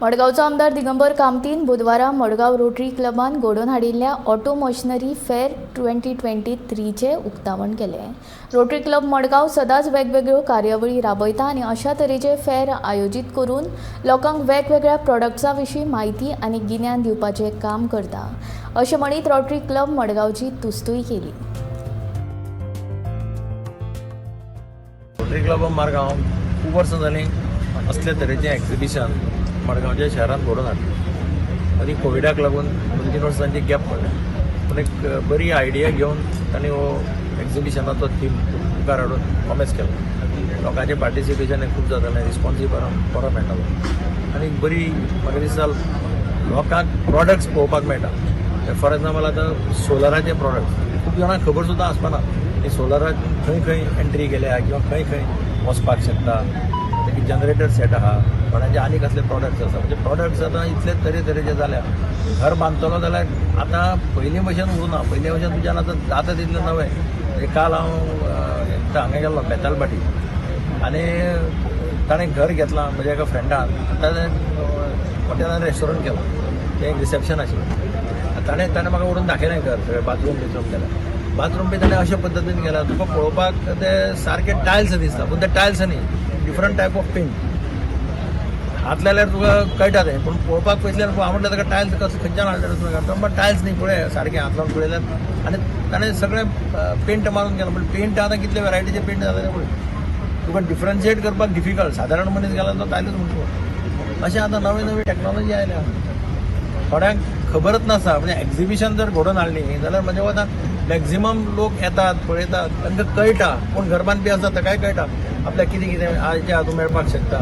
मडगांवचो आमदार दिगंबर कामतीन बुधवारा मडगांव रोटरी क्लबान घडोवन हाडिल्ल्या ऑटो मशिनरी फेअर 2023चें उक्तावण केलें. रोटरी क्लब मडगांव सदांच वेगवेगळ्यो कार्यावळी राबयता आनी अशा तरेचे फेर आयोजीत करून लोकांक वेगवेगळ्या प्रॉडक्ट्सां विशीं म्हायती आनी गिन्यान दिवपाचें काम करता, अशें म्हणीत रोटरी क्लब मडगांवची तुस्तूय केली. रोटरी क्लब ऑफ मारगांव खूब वर्सां जालीं असले तरेचें एक्झिबिशन मडगांवच्या शहरांत घडोवन हाडलें. आनी कोविडाक लागून 2-3 वर्सांची गॅप पडल्या, पूण एक बरी आयडिया घेवन तांणी हो एक्झिबिशनाचो थीम मुखार हाडून कॉमेस केलो. लोकांचें पार्टिसिपेशन खूब जातालें, रिस्पॉन्सूय बरो बरो मेळटालो आनी बरी म्हाका दिसता लोकांक प्रॉडक्ट्स पळोवपाक मेळटा. फॉर एग्जाम्पल, आतां सोलराचे प्रॉडक्ट्स खूब जाणांक खबर सुद्दां आसपाना की सोलराक खंय खंय एंट्री केल्या किंवा खंय खंय वचपाक शकता. मागीर जनरेटर सेट आहा, कोणाचे आनी कसले प्रॉडक्ट्स आसा. म्हणजे प्रॉडक्ट्स आतां इतले तरेतरेचे जाल्या. घर बांदतलो जाल्यार आतां पयलीं भशेन उरुना. पयलीं भशेन तुज्यान आतां जाता तितलें नवें. म्हणजे काल हांव एकदां हांगा गेल्लो बेतालभाटी आनी ताणें घर घेतलां म्हज्या एका फ्रेंडान. ताणें हॉटेलान रेस्टॉरंट केलां, तें एक रिसेप्शन आशिल्लें. ताणें ताणें म्हाका व्हरून दाखयलें घर सगळें. बाथरूम बिथरूम केलें. बाथरूम बी ताणें अशा पद्दतीन केलां, तुका पळोवपाक ते सारके टायल्स दिसता, पूण ते टायल्स न्ही, डिफरंट टायप ऑफ पेंट. हात लायल्यार तुका कळटा तें, पूण पळोवपाक पयसल्यान हांव म्हटलें ताका, टायल्स कसले खंयच्यान हाडले तुवें? तो टायल्स न्ही, पळय सारकें हात लावन पळयल्यार. आनी ताणें सगळें पेंट मारून केलां. पूण पेंट आतां कितले वेरायटीचे पेंट जाले ते पळय, तुका डिफरन्शिएट करपाक डिफिकल्ट. सादारण मनीस गेला तो टायलूच म्हणटलो. अशें आतां नवी नवी टॅक्नॉलॉजी आयल्या, थोड्यांक खबरच नासता. म्हणजे एक्झिबिशन जर घडोवन हाडली जाल्यार म्हज्या मतान मॅक्झिमम लोक येतात, पळयतात, तांकां कळटा. कोण घर बांदपी आसा ताकाय कळटा आपल्याक कितें कितें आयच्या हातूंत मेळपाक शकता.